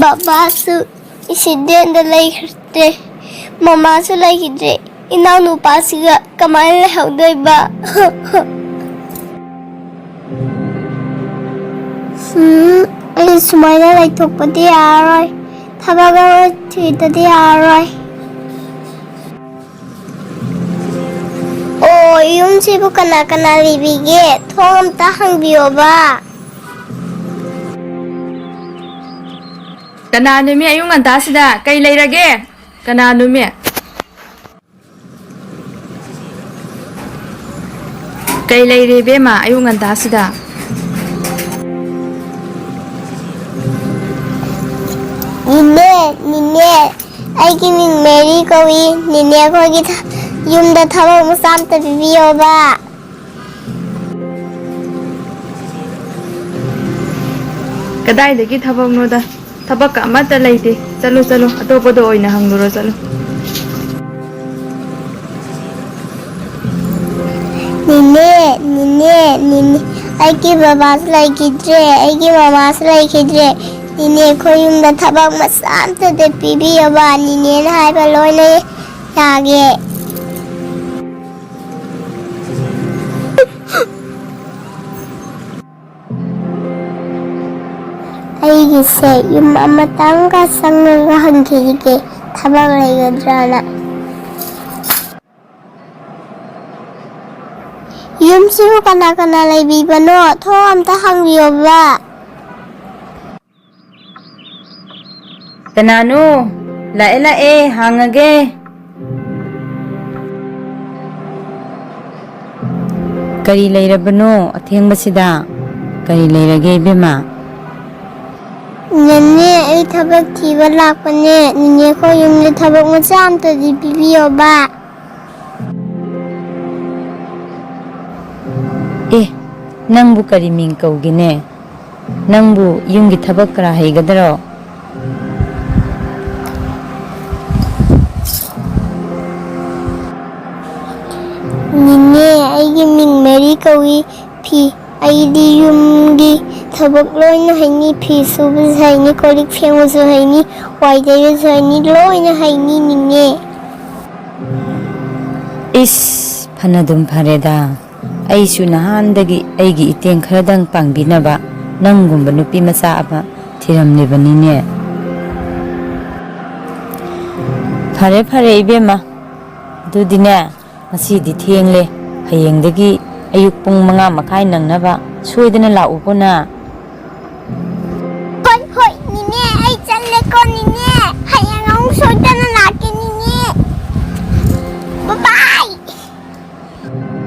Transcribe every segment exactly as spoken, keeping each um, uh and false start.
ꯄꯄꯥꯁꯨ ꯑꯦꯛꯁꯤꯗꯦꯟꯗ ꯂꯩꯈ꯭ꯔꯦ, ꯃꯃꯥꯁꯨ ꯂꯩꯈꯤꯗ꯭ꯔꯦ꯫ ꯏꯅꯥꯎꯅꯨꯄꯥꯁꯤꯒ ꯀꯃꯥꯏꯅ ꯂꯩꯍꯧꯗꯣꯏꯕ? ꯎꯝ, ꯑꯩ ꯁꯨꯃꯥꯏꯅ ꯂꯩꯊꯣꯛꯄꯗꯤ ꯌꯥꯔꯔꯣꯏ꯫ ꯊꯕꯛ ꯑꯃ ꯊꯤꯗꯗꯤ ꯌꯥꯔꯔꯣꯏ꯫ ꯑꯣ, ꯌꯨꯝꯁꯤꯕꯨ ꯀꯅꯥ ꯀꯅꯥ ꯂꯩꯕꯤꯒꯦ? ꯊꯣꯡ ꯑꯝꯇ ꯍꯥꯡꯕꯤꯌꯣꯕ꯫ ꯀꯅꯥꯅꯣꯃꯤ ꯑꯌꯨꯛ ꯉꯟꯇꯥꯁꯤꯗ? ꯀꯩ ꯂꯩꯔꯒꯦ? ꯀꯅꯥꯅꯣꯃꯤ? ꯀꯩ ꯂꯩꯔꯦ ꯏꯕꯦꯝꯃ ꯑꯌꯨꯛ ꯉꯟꯇꯥꯁꯤꯗ? ꯅꯤꯅꯦ, ꯅꯤꯅꯦ, ꯑꯩꯒꯤ ꯃꯤꯡ ꯃꯦꯔꯤ ꯀꯧꯏ꯫ ꯅꯤꯅꯦ ꯑꯩꯈꯣꯏꯒꯤ ꯊ-, ꯌꯨꯝꯗ ꯊꯕꯛ ꯃꯆꯥ ꯑꯝꯇ ꯄꯤꯕꯤꯌꯣꯕ꯫ ꯀꯗꯥꯏꯗꯒꯤ ꯊꯕꯛꯅꯣꯗ? ꯊꯕꯛꯀ ꯑꯃꯠꯇ ꯂꯩꯇꯦ꯫ ꯆꯠꯂꯣ, ꯆꯠꯂꯣ, ꯑꯇꯣꯞꯄꯗ ꯑꯣꯏꯅ ꯍꯪꯂꯨꯔꯣ, ꯆꯠꯂꯣ꯫ ꯅꯤꯅꯦ, ꯅꯤꯅꯦ, ꯅꯤꯅꯦ, ꯑꯩꯒꯤ ꯕꯕꯥꯁꯨ ꯂꯩꯈꯤꯗ꯭ꯔꯦ, ꯑꯩꯒꯤ ꯃꯃꯥꯁꯨ ꯂꯩꯈꯤꯗ꯭ꯔꯦ꯫ ꯅꯤꯅꯦ, ꯑꯩꯈꯣꯏ ꯌꯨꯝꯗ ꯊꯕꯛ ꯃꯆꯥ ꯑꯝꯇꯗ ꯄꯤꯕꯤꯌꯣꯕ꯫ ꯅꯤꯅꯦꯅ ꯍꯥꯏꯕ ꯂꯣꯏꯅ ꯌꯥꯒꯦ꯫ ꯑꯩꯒꯤꯁꯦ ꯌꯨꯝ ꯑꯃꯇꯪꯒ ꯆꯪꯉꯒ ꯍꯪꯈꯤꯒꯦ, ꯊꯕꯛ ꯂꯩꯒꯗ꯭ꯔꯥꯅ꯫ ꯌꯨꯝꯁꯤꯕꯨ ꯀꯅꯥ ꯀꯅꯥ ꯂꯩꯕꯤꯕꯅꯣ? ꯊꯣꯡ ꯑꯝꯇ ꯍꯥꯡꯕꯤꯌꯣꯕ꯫ ꯀꯅꯥꯅꯣ? ꯂꯥꯛꯑꯦ, ꯂꯥꯛꯑꯦ, ꯍꯥꯡꯉꯒꯦ꯫ ꯀꯔꯤ ꯂꯩꯔꯕꯅꯣ ꯑꯊꯦꯡꯕꯁꯤꯗ? ꯀꯔꯤ ꯂꯩꯔꯒꯦ, ꯏꯕꯦꯝꯃ? ꯅꯦꯅꯦ, ꯑꯩ ꯊꯕꯛ ꯊꯤꯕ ꯂꯥꯛꯄꯅꯦ꯫ ꯅꯦꯅꯦ, ꯑꯩꯈꯣꯏ ꯌꯨꯝꯗ ꯊꯕꯛ ꯃꯆꯥ ꯑꯝꯇꯗꯤ ꯄꯤꯕꯤꯌꯣꯕ꯫ ꯑꯦ, ꯅꯪꯕꯨ ꯀꯔꯤ ꯃꯤꯡ ꯀꯧꯒꯦꯅꯦ? ꯅꯪꯕꯨ ꯌꯨꯝꯒꯤ ꯊꯕꯛ ꯀꯔꯥ ꯍꯩꯒꯗ꯭ꯔꯣ? ꯅꯤꯅꯦ, ꯑꯩꯒꯤ ꯃꯤꯡ ꯃꯦꯔꯤ ꯀꯧꯏ꯫ ꯐꯤ, ꯑꯩꯗꯤ ꯌꯨꯝꯒꯤ ꯊꯕꯛ ꯂꯣꯏꯅ ꯍꯩꯅꯤ, ꯐꯤ ꯁꯨꯕꯁꯨ ꯍꯩꯅꯤ, ꯀꯣꯜ ꯂꯤꯛ ꯐꯦꯡꯕꯁꯨ ꯍꯩꯅꯤ, ꯋꯥꯏ ꯇꯩꯕꯁꯨ ꯍꯩꯅꯤ, ꯂꯣꯏꯅ ꯍꯩꯅꯤ ꯅꯤꯅꯦ꯫ ꯏꯁ, ꯐꯅꯗꯨꯝ ꯐꯔꯦꯗ꯫ ꯑꯩꯁꯨ ꯅꯍꯥꯟꯗꯒꯤ ꯑꯩꯒꯤ ꯏꯇꯦꯡ ꯈꯔꯗꯪ ꯄꯥꯡꯕꯤꯅꯕ ꯅꯪꯒꯨꯝꯕ ꯅꯨꯄꯤ ꯃꯆꯥ ꯑꯃ ꯊꯤꯔꯝꯂꯤꯕꯅꯤꯅꯦ꯫ ꯐꯔꯦ, ꯐꯔꯦ ꯏꯕꯦꯝꯃ, ꯑꯗꯨꯗꯤꯅꯦ, ꯉꯁꯤꯗꯤ ꯊꯦꯡꯂꯦ꯫ ꯍꯌꯦꯡꯗꯒꯤ ꯑꯌꯨꯛ ꯄꯨꯡ ꯃꯉꯥ ꯃꯈꯥꯏ ꯅꯪꯅꯕ ꯁꯣꯏꯗꯅ ꯂꯥꯛꯎꯀꯣ ꯅ꯫ ꯍꯣꯏ, ꯍꯣꯏ, ꯅꯤꯅꯦ, ꯑꯩ ꯆꯠꯂꯦꯀꯣ, ꯅꯤꯅꯦ꯫ ꯍꯌꯦꯡ ꯑꯃꯨꯛ ꯁꯣꯏꯗꯅ ꯂꯥꯛꯀꯦ, ꯅꯤꯅꯦ꯫ ꯕꯥꯏ ꯕꯥꯏ꯫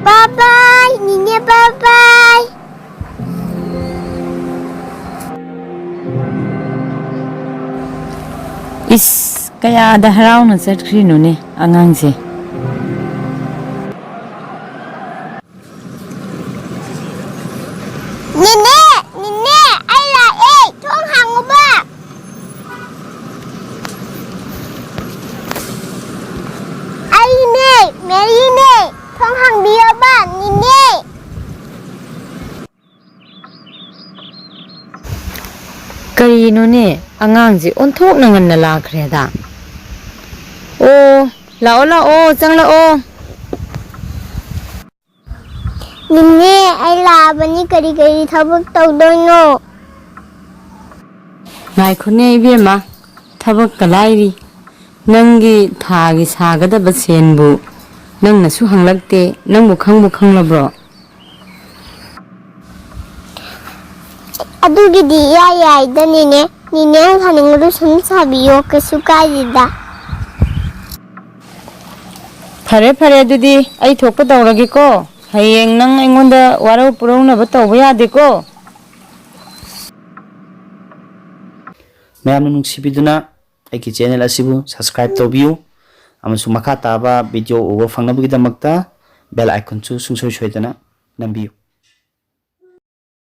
ꯕꯥꯏ ꯕꯥꯏ, ꯅꯤꯅꯦ, ꯕꯥꯏ ꯕꯥꯏ꯫ ꯏꯁ, ꯀꯌꯥꯗ ꯍꯔꯥꯎꯅ ꯆꯠꯈ꯭ꯔꯤꯅꯣꯅꯦ ꯑꯉꯥꯡꯁꯦ꯫ ꯅꯤꯅꯦ, ꯅꯤꯅꯦ, ꯑꯩ ꯂꯥꯛꯑꯦ, ꯊꯣꯡ ꯍꯥꯡꯉꯨꯕ꯫ ꯑꯩꯅꯦ, ꯃꯦꯔꯤꯅꯦ, ꯊꯣꯡ ꯍꯥꯡꯕꯤꯌꯣꯕ, ꯅꯤꯅꯦ꯫ ꯀꯔꯤꯅꯣꯅꯦ, ꯑꯉꯥꯡꯁꯦ ꯑꯣꯟꯊꯣꯛꯅ ꯉꯟꯅ ꯂꯥꯛꯈ꯭ꯔꯦꯗ꯫ ꯑꯣ, ꯂꯥꯛꯑꯣ, ꯂꯥꯛꯑꯣ, ꯆꯪꯂꯛꯑꯣ꯫ ꯅꯤꯅꯦ, ꯑꯩ ꯂꯥꯛꯑꯕꯅꯤ, ꯀꯔꯤ ꯀꯔꯤ ꯊꯕꯛ ꯇꯧꯗꯣꯏꯅꯣ? ꯉꯥꯏꯈꯣꯅꯦ ꯏꯕꯦꯝꯃ, ꯊꯕꯛꯀ ꯂꯥꯏꯔꯤ꯫ ꯅꯪꯒꯤ ꯊꯥꯒꯤ ꯁꯥꯒꯗꯕ ꯁꯦꯟꯕꯨ ꯅꯪꯅꯁꯨ ꯍꯪꯂꯛꯇꯦ, ꯅꯪꯕꯨ ꯈꯪꯕꯨ ꯈꯪꯂꯕ꯭ꯔꯣ? ꯑꯗꯨꯒꯤꯗꯤ ꯏꯌꯥ ꯌꯥꯏꯗ ꯅꯤꯅꯦ꯫ ꯅꯤꯅꯦꯅ ꯁꯥꯅꯤꯡꯕꯗꯨ ꯁꯨꯝ ꯁꯥꯕꯤꯌꯣ, ꯀꯩꯁꯨ ꯀꯥꯏꯗꯦꯗ꯫ ꯐꯔꯦ, ꯐꯔꯦ, ꯑꯗꯨꯗꯤ ꯑꯩ ꯊꯣꯛꯄ ꯇꯧꯔꯒꯦꯀꯣ꯫ ꯍꯌꯦꯡ ꯅꯪ ꯑꯩꯉꯣꯟꯗ ꯋꯥꯔꯧ ꯄꯨꯔꯧꯅꯕ ꯇꯧꯕ ꯌꯥꯗꯦꯀꯣ꯫ ꯃꯌꯥꯝꯅ ꯅꯨꯡꯁꯤꯕꯤꯗꯨꯅ ꯑꯩꯒꯤ channel ꯑꯁꯤꯕꯨ subscribe ꯇꯧꯕꯤꯌꯨ ꯑꯃꯁꯨꯡ ꯃꯈꯥ ꯇꯥꯕ video ꯎꯕ ꯐꯪꯅꯕꯒꯤꯗꯃꯛꯇ bell iconꯁꯨ ꯁꯨꯡꯁꯣꯏ ꯁꯣꯏꯗꯅ ꯅꯝꯕꯤꯌꯨ꯫